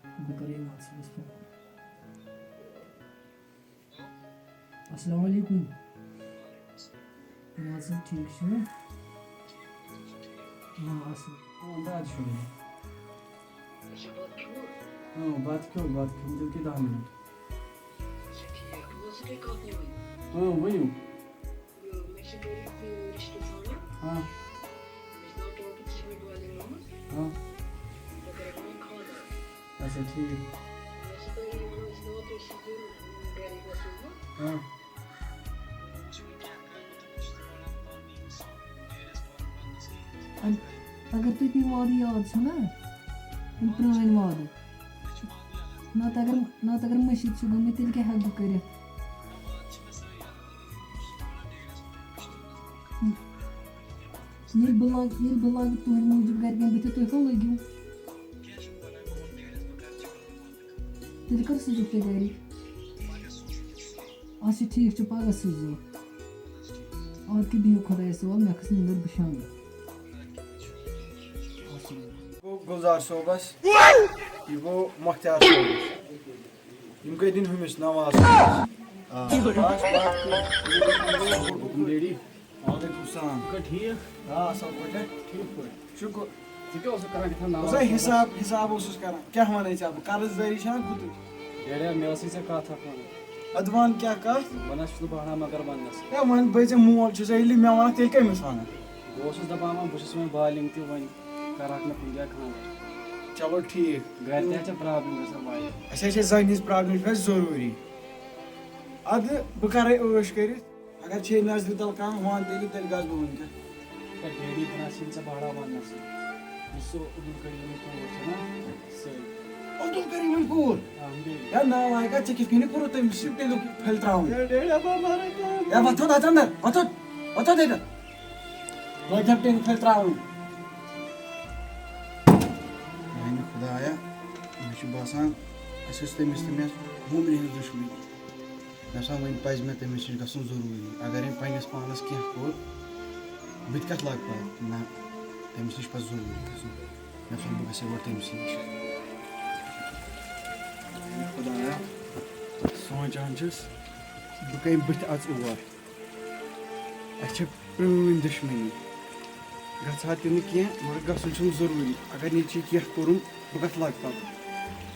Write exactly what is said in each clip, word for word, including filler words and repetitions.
بہٕ کَرٕ یِمَن صُبحَس فون۔ السلام علیکم۔ اَہَن حظ، ٹھیٖک چھِو؟ آ، اَصٕل۔ آ، بَتہٕ کھیوٚو۔ آ، بَتہٕ کھیوٚو، بَتہٕ کھیوٚو، مےٚ دیُت یہِ دَہ مِنَٹ۔ آ، ؤنِو۔ آ۔ اچھا، ٹھیٖک۔ آ۔ اگر تُہۍ تِم وعدٕ یاد چھِو نا، تِم پرٛٲنۍ وعدٕ، نَتہٕ اگر، نَتہٕ اگر مٔشیٖد چھِ گٔمٕتۍ، تیٚلہِ کیٛاہ ہٮ۪کہٕ بہٕ کٔرِتھ؟ ییٚلہِ بہٕ لاگہٕ، ییٚلہِ بہٕ لاگہٕ تُہٕنٛدِ موٗجوٗب گَرِکٮ۪ن بٕتھِ، تُہۍ کَم لٔگِو۔ تیٚلہِ کَر سوٗزِو تُہۍ گَرِکۍ؟ اچھا، ٹھیٖک چھُ، پَگاہ سوٗزِو۔ اَدٕ کیٛاہ، بِہِو خۄدایَس حوال، مےٚ کھٔژ نِندٕر، بہٕ شۄنٛگہٕ۔ گوٚو گُلزار صٲبَس، یہِ گوٚو مۄختیار صٲبَس۔ یِم گٔے دِنۍ ہُمِس نواز صٲبَس۔ آ۔ بَس، بَس، حُکُم ڈیڈی۔ وعلیکم السلام۔ ژٕ چھُکھا ٹھیٖک؟ آ، اَصٕل پٲٹھۍ۔ ٹھیٖک پٲٹھۍ۔ شُکُر۔ ژٕ کیٛاہ اوسُکھ کران یَتھ ناوَس اوسا منٛز؟ حِساب، حِساب اوسُس کران۔ کیٛاہ وَنَے ژےٚ بہٕ؟ قرض دٲری چھا گُتُج؟ ڈیڈیا، مےٚ ٲسٕے ژےٚ کَتھ اَکھ وَنٕنۍ۔ اَدٕ وَن کیٛاہ کَتھ؟ وَنان چھُس نہٕ بہٕ ہنا مگر وَننَس۔ ہے، وۄنۍ بٔے ژےٚ مول چھُسا، ییٚلہِ مےٚ وَنَکھ، تیٚلہِ کٔمِس وَنَکھ؟ بہٕ اوسُس دَپان، وۄنۍ بہٕ چھُس وۄنۍ بالِنٛگ تہِ، وۄنۍ کَرَکھ مےٚ کُنہِ جایہِ خانٛدر۔ چلو ٹھیٖک۔ گَرِ تہِ حظ چھےٚ پرٛابلِم گژھان واریاہ۔ اَسہِ حظ چھےٚ زَنہِ ہِنٛز پرٛابلِم چھِ اَسہِ ضروٗری۔ اَدٕ بہٕ کَرَے عٲش کٔرِتھ۔ اگر چھے نظرِ تل کانٛہہ وَن تیٚلہِ، تیٚلہِ گژھٕ بہٕ وٕنکٮ۪ن۔ ہے ڈیڈی، بہٕ نہ حظ چھِنہٕ ژےٚ بہرا وَننَس۔ یُس سُہ عبدالکریم کور چھُ نا، سُے۔ عبدالکریٖمٕنۍ کوٗر؟ آ، ڈیڈی۔ ہے نالایکا، ژےٚ کِتھ کٔنۍ کوٚرُتھ تٔمِس سۭتۍ تیٚلہِ پھٔلۍ ترٛاوٕنۍ؟ ہے ڈیڈی، بہٕ مَرٕ۔ ہے وۄتھ تھوٚد اَتھ اَندر، وۄتھ تھوٚد، وۄتھ تھوٚد ییٚتٮ۪تھ۔ لٲگۍ زٮ۪م ٹیٚنٛگۍ پھٔلۍ ترٛاوٕنۍ۔ میٛانہِ خۄدایا، مےٚ چھُ باسان، اَسہِ ٲس تٔمِس تہٕ مےٚ وُمرِ ہٕنٛز دُشمنی۔ مےٚ باسان، وۄنۍ پَزِ مےٚ تٔمِس نِش گژھُن ضروٗری۔ اگر أمۍ پنٛنِس پانَس کینٛہہ کوٚر، بہٕ تہِ کَتھ لاگہٕ پَتہٕ؟ نہ، تٔمِس نِش پَزِ ضروٗری گژھُن۔ مےٚ باسان، بہٕ گژھٕ یور تٔمۍ سٕے نِش۔ خۄدایا، سونٛچان چھُس، بہٕ کَمہِ بٕتھِ اَژٕ اور؟ اَسہِ چھےٚ پرٛٲنۍ دُشمنی۔ گژھٕ ہا تہِ نہٕ کینٛہہ، مگر گژھُن چھُم ضروٗری۔ اگر نیٚچوۍ کینٛہہ کوٚرُم، بہٕ کَتھ لاگہٕ پَتہٕ؟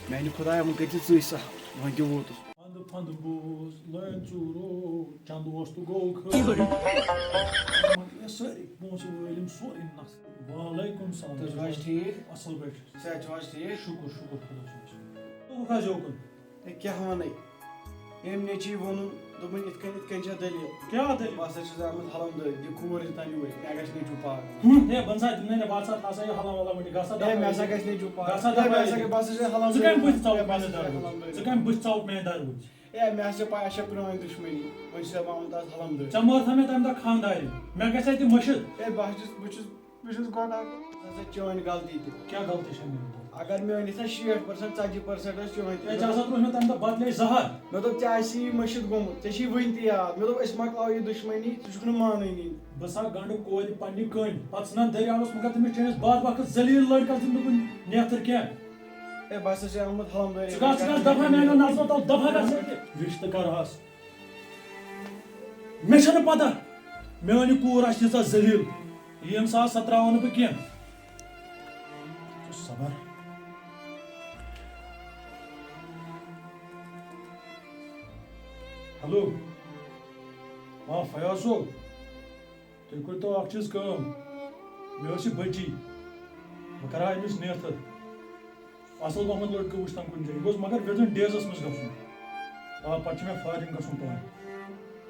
میٛانہِ خۄدایا، وۄنۍ کٔرۍ زِ ژٕے سہل، وۄنۍ تہِ ووتُس۔ پھنٛدٕ پھنٛدٕ بوز لٲنۍ ژوٗرو، چندٕ اوس تہٕ گوٚو خٲر۔ یِمن یہِ سٲری پونٛسہٕ وٲلۍ یِم سورُے نَس۔ وعلیکم السلام۔ تُہۍ چھِو حظ ٹھیٖک؟ اَصٕل پٲٹھۍ۔ صحت چھُو حظ ٹھیٖک؟ شُکُر، شُکُر خۄدایَس کُن۔ ژٕ وَن حظ یوکُن۔ ہے، کیٛاہ وَنَے؟ أمۍ نیٚچی ووٚنُن، دوٚپُن، "یِتھ کٔنۍ، یِتھ کٔنۍ چھےٚ دٔلیٖل۔" کیٛاہ دٔلیٖل؟ بہٕ ہسا چھُس آمُت حلم دٲدۍ، یہِ کوٗر یہِ تَنہِ وٕنۍ، مےٚ گژھِ نیٚچوٗ پاگل۔ ہُم، ہے، بہٕ نہ سا دِمہٕ نہٕ، بہٕ ہسا تھاو سا یہِ حلم ولم وٕنہِ، گژھ سا ہے، مےٚ دَفعہ ہسا ییٚتہِ۔ گژھِ نیٚچوٗ پاگل۔ گژھ سا ہے، دَفعہ مےٚ ہسا ییٚتہِ۔ گژھِ، بہٕ ہسا چھُس حلم ژٕ کَمہِ دٲدۍ۔ بٕتھِ ژاوُکھ ہے، بہٕ میٛانہِ ہسا چھُس دَرٕ حلم کُن؟ دٲدۍ۔ ژٕ کَمہِ بٕتھِ ژاوُکھ میٛانہِ دَرٕ کُن؟ ہے، مےٚ ہسا پَے، اَسہِ چھےٚ پرٛٲنۍ دُشمنی، وۄنۍ چھُسے بہٕ آمُت آز حلم دٲدۍ۔ ژےٚ مٲرتھا مےٚ تَمہِ دۄہ خانٛدارِ؟ مےٚ گژھِ اَتہِ مٔشِتھ۔ ہے، بہٕ ہا چھُس، بہٕ چھُس، بہٕ چھُس گۄناہ۔ سۄ چھِ چٲنۍ غلطی تہِ۔ کیٛاہ غلطی چھےٚ میٛٲنۍ؟ اگر میٛٲنۍ یِتھ شیٹھ پٔرسنٹ، ژتجی پٔرسنٹ ٲسۍ چٲنۍ تہِ۔ ہے، ژےٚ ہسا تروو مےٚ تَمہِ دۄہ بدلے زہر۔ مےٚ دوٚپ، ژےٚ آسی یہِ مٔشِتھ گوٚمُت، ژےٚ چھی وٕنہِ تہِ یاد۔ مےٚ دوٚپ، أسۍ مۄکلاوو یہِ دُشمنی، ژٕ چھُکھ نہٕ مانٲنی۔ بہٕ سا گنڈٕ کورِ پننہِ کٔنۍ، پتہٕ ژھٕنان دٔریاوس، مگر تٔمِس چٲنِس بد بخت ذلیل لڑکس دِمہٕ نہٕ بہٕ نیتھر کینٛہہ۔ ہے، بہٕ ہسا چھُس آمُت حلم دٲری۔ ژٕ گژھ، ژٕ گژھ دفعہ میانیو نظرو تل، دفعہ گژھ۔ رشتہٕ کرہس۔ مےٚ چھنہٕ پتہ میٲنۍ یہِ کوٗر آسہِ ییٖژاہ ذلیل، ییٚمہِ ساتہٕ سۄ تراوٕ نہٕ بہٕ کینٛہہ۔ صبر۔ ہیلو۔ آ، فیاض صٲب، تُہۍ کٔرۍتو اکھ چیٖز کٲم، مےٚ ٲس یہِ بٔچی، بہٕ کرٕ ہا أمِس نیتھر۔ اصل پہمتھ لڑکہٕ وٕچھتن کُنہِ جایہِ۔ یہِ گوٚژھ مگر within days منٛز گژھُن۔ آ، پتہٕ چھُ مےٚ foreign گژھُن پانہٕ۔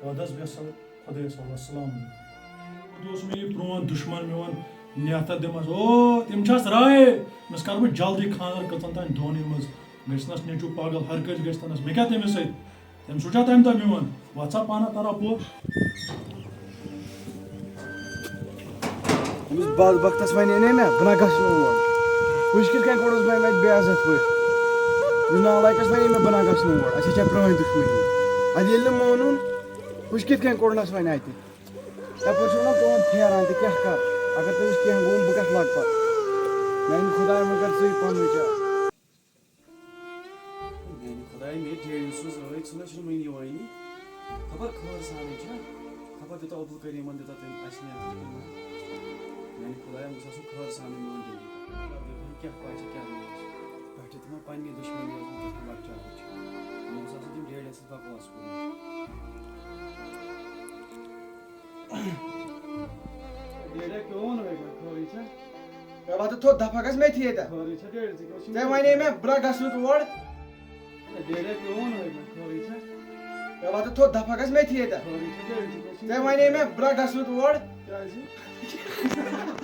اَدٕ حظ، بیٚہہ سا خۄدایَس حوالہٕ۔ السلام علیکم۔ پتہٕ اوس مےٚ یہِ پرون دُشمن میون نیتھر دِمس۔ او، تٔمۍ چھس راے، أمِس کرٕ بہٕ جلدی خانٛدر کٔژن تام دۄہنٕے منٛز۔ گژھِ نس نیٚچوٗ پاگل، ہر کٲنٛسہِ گژھِ تنس۔ مےٚ کیٛاہ تٔمِس سۭتۍ؟ تٔمۍ سوٗنٛچا تَمہِ دۄہ میون؟ وَتھ سا پانہ تَرا پوٚر۔ أمِس بدبختس وَنے نے مےٚ، بہٕ نہ گژھٕ نہٕ اور۔ وٕچھ کِتھ کٔنۍ کوٚرُس بہٕ أمۍ اَتہِ بے عزت پٲٹھۍ۔ أمِس نالایکس وَنے مےٚ، بہٕ نہ گژھٕ نہٕ اور۔ اَسہِ چھےٚ پرٛٲنۍ دُشمنی۔ اَدٕ ییٚلہِ نہٕ مونُن، وٕچھ کِتھ کٔنۍ کوٚڑنَس وۄنۍ اَتہِ۔ یَپٲرۍ چھُ وَنان تُہُنٛد پھیران تہِ کیٛاہ کَرٕ؟ اگر تٔمِس کینٛہہ گوٚو، بہٕ کَتھ لَگہٕ پَتہٕ؟ میٛانہِ خۄدایہِ، وۄنۍ کَر ژٕے پَنُن چار۔ ہے، مےٚ ڈیڈی سٕنٛز رٲے، ژٕ نہ چھُنہٕ وۄنۍ یِوٲنی۔ خبر خٲر سانٕے چھا؟ خبر دیُتا عبدالکریٖمن، دیُتا تٔمۍ اَسہِ نیٚنٛدر تِمن۔ میانہِ خدایا، وۄنۍ گژھِ آسُن خٲر سانٕے میون ڈیڈی۔ خبر دیُتن کیٛاہ پَے چھِ، کیٛاہ نہٕ چھِ۔ پٮ۪ٹھٕ تِمن پننہِ دُشمنی ٲسمٕژ دِژمٕژ لۄکچارٕچ۔ مےٚ گوٚژھ آسُن تٔمۍ ڈیڈیَس سۭتۍ بکواس کوٚرمُت۔ ڈیڈیا کیٛاہ ووٚن وۄنۍ؟ خٲرٕے چھا؟ ہے، وَتہٕ تھوٚد دَفا گژھ مےٚ تھی ییٚتٮ۪تھ۔ خٲرٕے چھا ڈیڈی؟ ژٕ کیٛاہ چھُکھ ژےٚ وَنے مےٚ برٛا گژھنہٕ تور۔ ہے، ڈیڈیا کیٛاہ ووٚن وۄنۍ؟ خٲرٕے چھا؟ ہے، وَتہٕ تھوٚد دَفا گژھ مےٚ تھی ییٚتٮ۪تھ۔ خٲرٕے چھا ڈیڈی؟ ژٕ کیٛاہ چھُکھ ژےٚ وَنے مےٚ برٛا گژھنہٕ تور۔ کیٛازِ؟